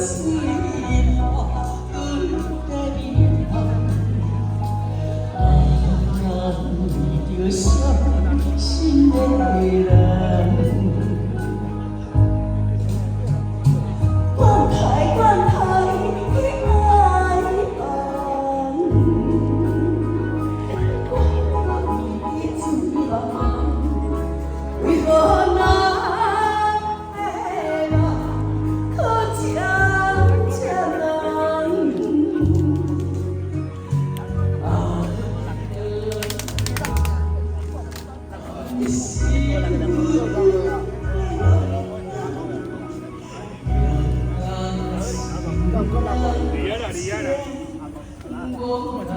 嘴破阮的美梦，啊，为著伤心的人。管他管他去爱别人，我为你醉茫茫，为何咱的梦阁渐渐难？啊，是厉害啦，厉害啦！无奈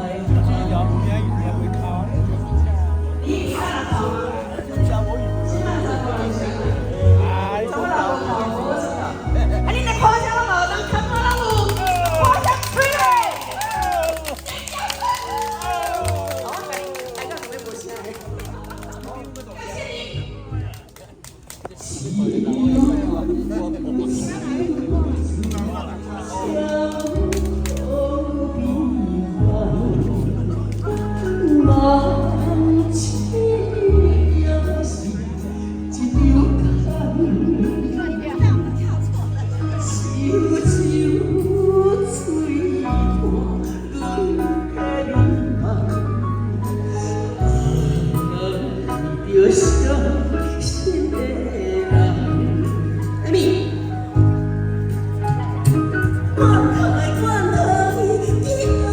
你看头，怎么老头？啊，恁的鼓声攏無人看看攏有，鼓聲吹咧！我共你，大家有無聲的？感謝你。梦醒也是一场空，手手吹破阮的美梦，啊，为著伤心的人。艾米。管他管他去爱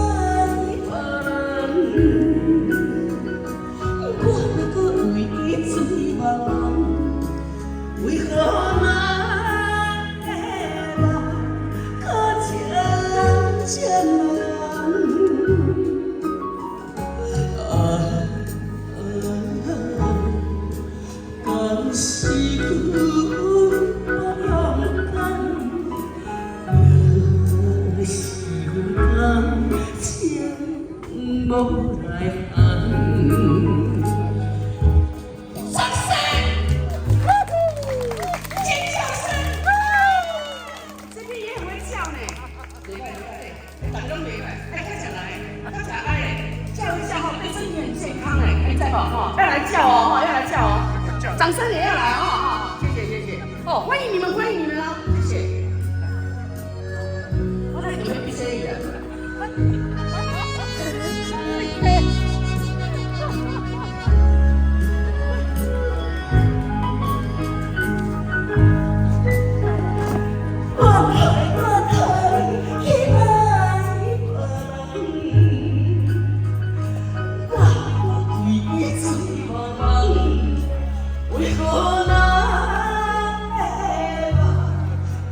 别人，我阁为伊醉茫茫，为何咱的梦阁渐渐难？啊，敢是阮无勇敢？也是阮感情無內涵。掌聲！尖叫聲！這邊也很會叫呢。袂歹袂歹，逐個攏袂歹，愛較食來，較食愛的，叫一下吼，對身體很健康哎，你知無吼？要來叫哦，吼，要來叫哦，掌聲也要來哦，哈，謝謝謝謝，哦，歡迎你們，歡迎你們哦，謝謝。我來準備必須的。管他管他去愛別人，我為伊醉茫茫，為何咱的夢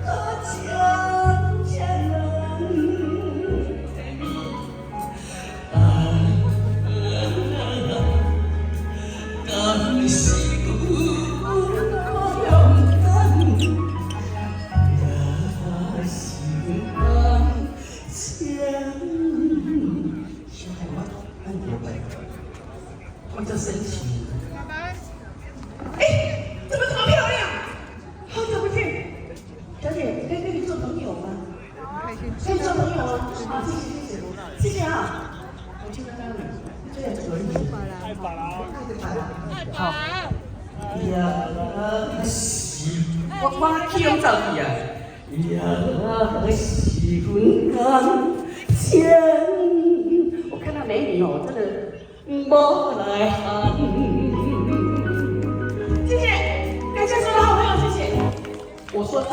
閣漸漸難？啊，敢是阮無勇敢？也是阮感情。小我按多摆，我叫神奇。哎，怎麼這麼漂亮？好久不見，小姐，可以跟你做朋友嗎？可以做朋友嗎？好，謝謝謝謝，謝謝啊。我去剛剛這樣子而已。好。也是我去攏走去啊。也是阮感情我看到美女哦，真的無內涵。謝謝，感謝所有的好朋友，謝謝。我說真。